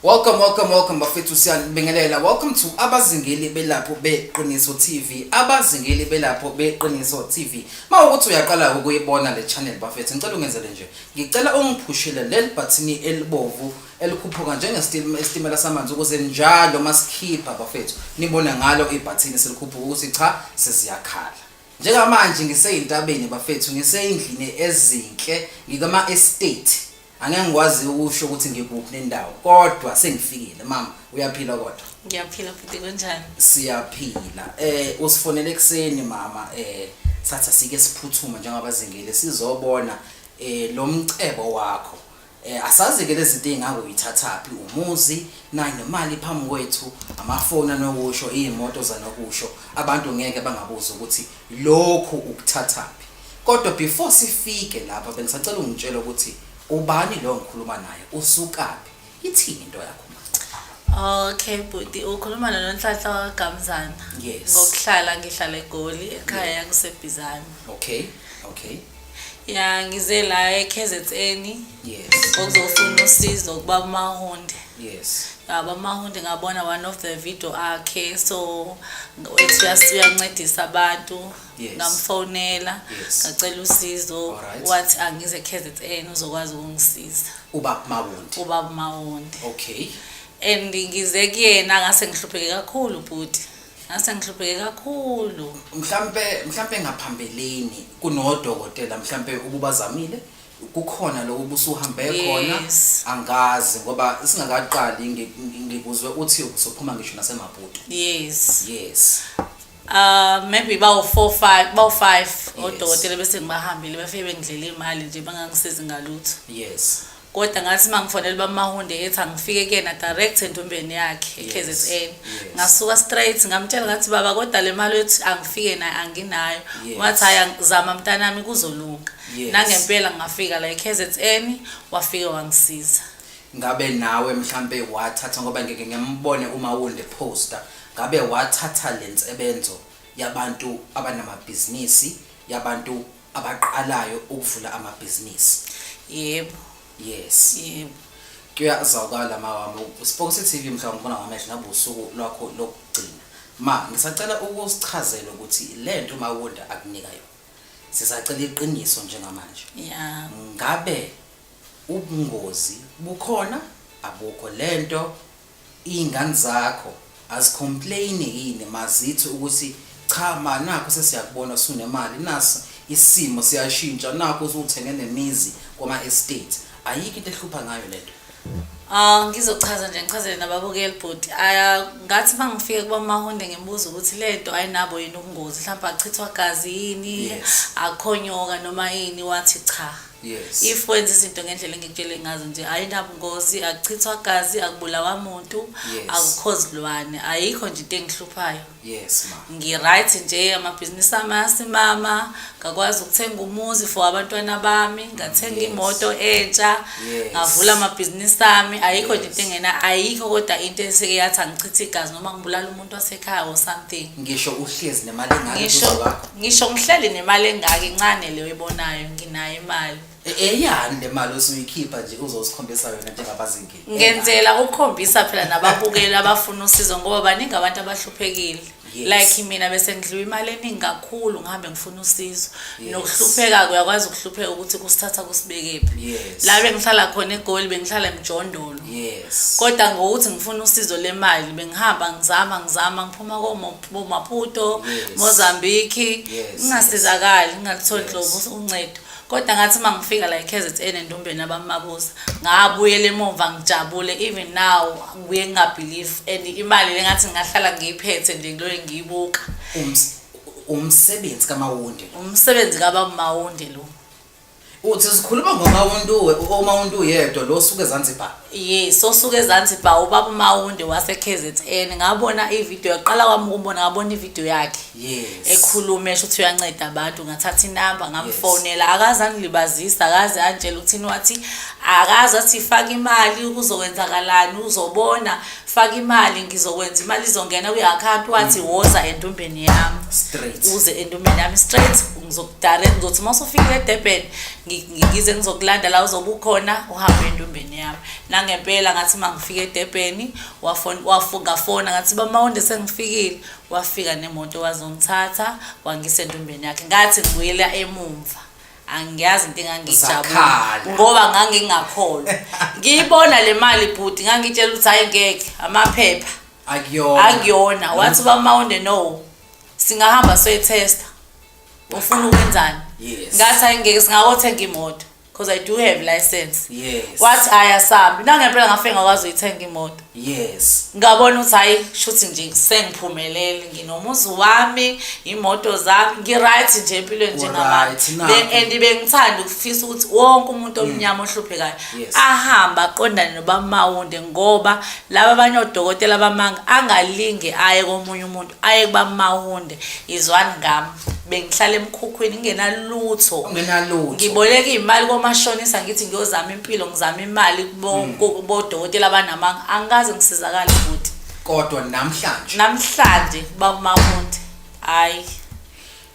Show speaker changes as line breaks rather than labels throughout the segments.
Welcome, welcome, welcome bafethu, siyanibingelela. Welcome to Abazingeli Belapho Beqiniso TV. Abazingeli Belapho Beqiniso TV. Mawukuthi uyaqala ukuyibona le channel bafethu, ngicela ungenzele nje. Ngicela ungiphushele leli button elibovu elikhuphuka njengesitimela samanzi ukuze njalo masikhipha bafethu nibone ngalo ibhathini selikhuphuka ukuthi cha, seziyakhala. Njengamanje ngiseyintabeni bafethu, ngiseyindlini ezinhle, ngikama estate. Angeke ngikwazi ukusho ukuthi ngikuphi nendawo, kodwa sengifikile. Mama, uyaphila kodwa?
Ngiyaphila futhi, kunjani?
Siyaphila. Usifonele ekseni mama, satha sike siphuthume njengabazingeli sizobona lo mcebo wakho. Asazi ke lezi zinto ey'ngake uyithathaphi, umuzi nayi nemali phambi kwethu, amafoni anokusho, iy'moto zanokusho, abantu ngeke bangabuza ukuthi lokhu ukuthathaphi. Kodwa before sifike lapha, bengisacela ungitshela ukuthi ubani lo ngikhuluma naye, usukaphi, ithini into yakho ma?
Okay bhuti, ukhuluma noNonhlanhla wakaGamzana.
Yes.
Ngokuhlala ngihlala eGoli, ekhaya kuseBhizana.
Okay.
Ya, ngize la eKZN ukuzofuna usizo kuba Mahunde. Yabo Mahunde, ngabona one of the video akhe, so ethi uyancedisa abantu. Ngamfonela, ngacela usizo, wathi angize eKZN uzokwazi ukungisiza.
Ubaba Mawundi.
Ubaba Mahunde.
Okay.
And ngize kuyena ngase ngihlupheke kakhulu bhuti. Ngase ngihlupheke kakhulu.
Mhlambe ngaphambilini kunodokotela mhlambe ububazamile, kukhona lo ubusuhambe khona?
Yes.
Angazi ngoba singakaqali ngikuzwe uthi usuphuma ngisho naseMaputo.
Yes.
Yes.
Maybe bawu 4 5, bawu 5 odokotela bese ngibahambile, bafike bengidlela imali nje, bangangisizi ngalutho. Kodwa ngathi mangifonela bamahunde ethi angifike kuyena direct entombeni yakhe eKZN. Ngasuka straight ngamtshela, ngathi, "Baba, kodwa le mali yothi angifike nayo anginayo." Wathi, "Hayi, zama mntanami, kuzolunga." Nangempela ngafika la eKZN, wafike wangisiza.
Ngabe nawe mhlambe wathatha, ngoba ngeke ngembone uma wunde poster, ngabe wathatha lensebenzo yabantu abanamabhizinisi, yabantu abaqalayo ukuvula amabhizinisi?
Yebo.
Yes.
Yebo.
Kuyazwakala mawami. Spokes TV mhlawumbe ngibona ngamehlo ngabe usuku lwakho lokugcina. Ma, ngisacela ukusichazela ukuthi lento Mawunda akunika yona. Sisacela iqiniso njengamanje. Ngabe ubungozi bukhona, abukho? Lento iy'ngane zakho azicomplain yini mazithi ukuthi cha ma, nakho sesiyakubona sunemali, naso isimo siyashintsha, nakho usuthenge nemizi kwama-estate, ayikho into ehlupha ngayo lento?
Ah, ngizochaza nje, ngichazele nababukeli bhuti. Aya, ngathi mangifike kuba Mahunde ngimbuza ukuthi lento ayinabo yini ubungozi, mhlawumbe achithwa gazi yini, akhonyoka noma yini, wathi cha. If wenza izinto ngendlela engikutshele ngazo nje, ayinabungozi, akuchithwa gazi, akubulawa muntu, akukho zilwane, ayikho nje into engihluphayo.
Yes ma.
Ngi-right nje, amabhizinisi ami ayasimama, ngakwazi ukuthenga umuzi for abantwana bami, ngathenga imoto entsha, ngavula amabhizinisi ami, ayikho nje into engena, ayikho kodwa into eseke yathi angichithe igazi noma ngibulala umuntu wasekhaya or something.
Ngisho uhlezi nemali engaka
Ngisho
eduze kwakho?
Ngisho ngihleli nemali engaka, incane leyo oyibonayo, nginayo imali.
Eyani le mali osuyikhipha nje uzosikhombisa yona njengabazingeli?
Ngenzela ukukhombisa phela nababukeli abafuna usizo, ngoba baningi abantu abahluphekile. Like mina bese ngidliwa imali eningi kakhulu ngihambe ngifuna usizo. Nokuhlupheka, uyakwazi ukuhlupheka ukuthi kusithatha kusibekephi. La bengihlala khona eGoli, bengihlala emjondolo. Kodwa ngokuthi ngifuna usizo lemali, bengihamba ngizama ngizama, ngiphuma koMaputo, Mozambique, ngingasizakali, ngingalitholi nhlobo uncedo. Kodwa ngathi uma ngifika la eKZN endumbeni abamabuza, ngabuyela emumva ngijabule. Even now ngibuye ngingabelieve, and imali le ngathi ngingahlala ngiyiphethe nje, ngiloye ngiyibuka.
Umsebenzi kaMawunde.
Umsebenzi kaBaba Mawunde lo.
Uthi sikhuluma ngoMawundu, uMawundu uyedwa lo osuke eZanzibar?
Yes, osuke eZanzibar, ubaba Mawunde wase KZN. Ngabona ivideo, yaqala kwami ukubona, ngabona ivideo yakhe. Ekhuluma esho ukuthi uyanceda abantu, ngathatha inamba ngamfonela, akaze angilibazisa, akaze angitshela ukuthini, wathi akaze athi faka imali kuzokwenzakalani, uzobona, faka imali ngizokwenza imali izongena kwi-account, wathi woza endumbeni yami.
Straight.
Uze endumbeni yami straight, ngizokudirect, ngizothi uma usufikile eDurban ngize ngizokulanda la uzobe ukhona, uhambe endumbeni yami. Nangempela ngathi uma ngifika eDurban ngafona ngathi bamawunde sengifikile, wafika nemoto wazongithatha wangisa entombeni yakhe. Ngathi ngibuyela emumva angiyazi into engangijabula
Zakhala.
ngoba ngangingakholwa. Ngiyibona le mali bhuti, ngangitshela ukuthi hayi ngeke amaphepha
Akuyona.
Akuyona. Wathi bamawunde no, singahamba soyithesta, ufuna ukwenzani? Ngathi hayi ngeke, singakothenga imoto because I do have license. Wathi ayasambi. Nangempela ngafike ngakwazi uyithenga imoto. Ngabona ukuthi hayi shuthi nje sengiphumelele, nginomuzi wami, imoto zami, ngi-right nje empilweni njengamanje.
Uright, nakho.
And bengithanda ukufisa ukuthi wonke umuntu omnyama ohluphekayo ahambe aqondane noBamawunde, ngoba laba abanye odokotela bamanga angalinge aye komunye umuntu, aye kuBamawunde. Izwani ngami, bengihlala emkhukhwini ngingenalutho.
Ungenalutho.
Ngiboleka iy'mali komashonisa ngithi ngiyozama impilo, ngizama imali kubodokotela abanamanga, angikaze ngisizakale futhi.
Kodwa namhlanje.
Namhlanje Bamawunde, hayi.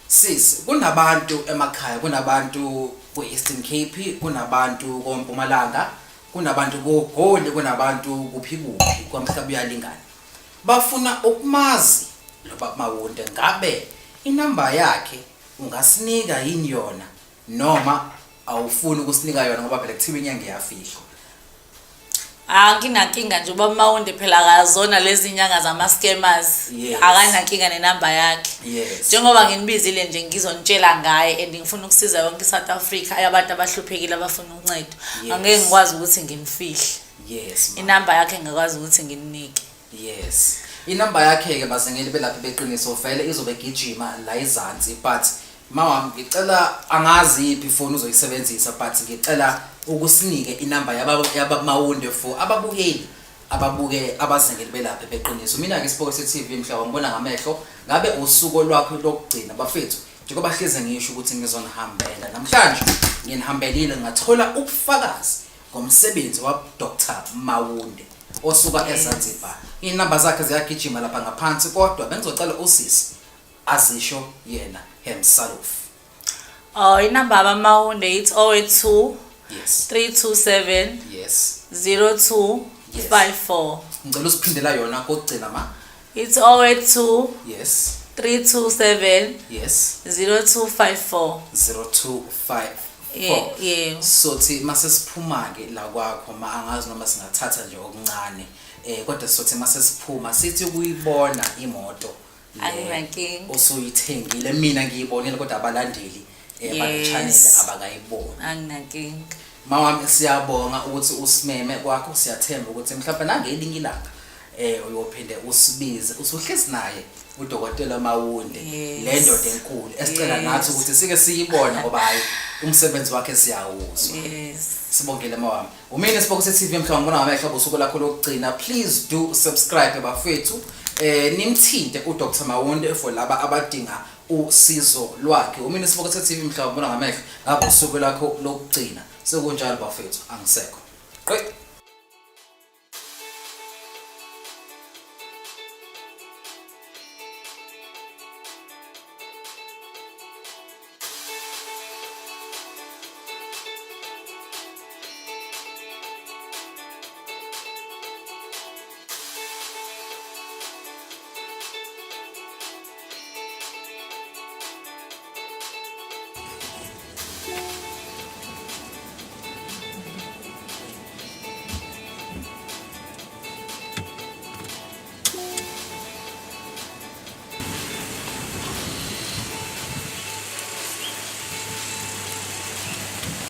Sis, kunabantu emakhaya, kunabantu ku-Eastern Cape, kunabantu koMpumalanga, kunabantu koGoli, kunabantu kuphi kuphi, kwamhlaba uyalingana. Bafuna ukumazi lo Baba Mawunde, ngabe inamba yakhe ungasinika yini yona noma awufuni ukusinika yona ngoba phela kuthiwa inyanga iyafihlwa?
Anginankinga nje, uBaba Mawunde phela akazona lezi nyanga zama-scammers. Akanankinga nenamba yakhe. Njengoba nginibizile nje ngizonitshela ngaye and ngifuna ukusiza yonke i-South Africa abantu abahluphekile abafuna uncedo. Angeke ngikwazi ukuthi ngimfihle.
Yes, ma'am.
Inamba yakhe ngikwazi ukuthi nginike.
Yes. Inamba yakhe ke bazingeli belaphi beqiniso vele izobe gijima la izansi, but mawami ngicela, angazi iphi ifoni uzoyisebenzisa, but ngicela ukusinike inamba yaba Mawunde for ababukeli ababuke abazingeli belaphi beqiniso. Mina ke Sipoko TV mhla wangibona ngamehlo ngabe usuku lwakho lokugcina bafethu, njengoba hleze ngisho ukuthi ngizonihambela namhlanje, nginihambelile ngathola ubufakazi ngomsebenzi wa Dr Mawunde osuka eZanzibar. Inamba zakhe ziyagijima lapha ngaphansi, kodwa bengizocela usisi azisho yena himself.
Oh, inamba kaMawunde it's 082 327 0254.
Ngicela usiphindela yona kokugcina ma.
It's 082 327 0254.
0254.
Yeah.
Sothi mase siphuma ke la kwakho ma, angazi noma singathatha nje okuncane, kodwa sothi mase siphuma sithi ukuyibona imoto le
Anginankinga.
osuyithengile. Mina ngiyibonile kodwa abalandeli bale channel abakayiboni.
Anginankinga.
Mawami, siyabonga ukuthi usimeme kwakho, siyathemba ukuthi mhlawumbe nangelinye ilanga uyophinde usibize usuhlezi naye uDokotela Mawunde, le ndoda enkulu esicela nathi ukuthi sike siyibone ngoba hayi umsebenzi wakhe siyawuzwa. Sibongile mawami. Umini Sipoko TV mhla ngibona ngamehlo usuku lakho lokugcina. Please do subscribe bafethu. Nimthinte uDr Mawunde for laba abadinga usizo lwakhe. Umini Sipoko TV mhla ngibona ngamehlo ngabe usuku lakho lokugcina. Sekunjalo bafethu, angisekho. Qe.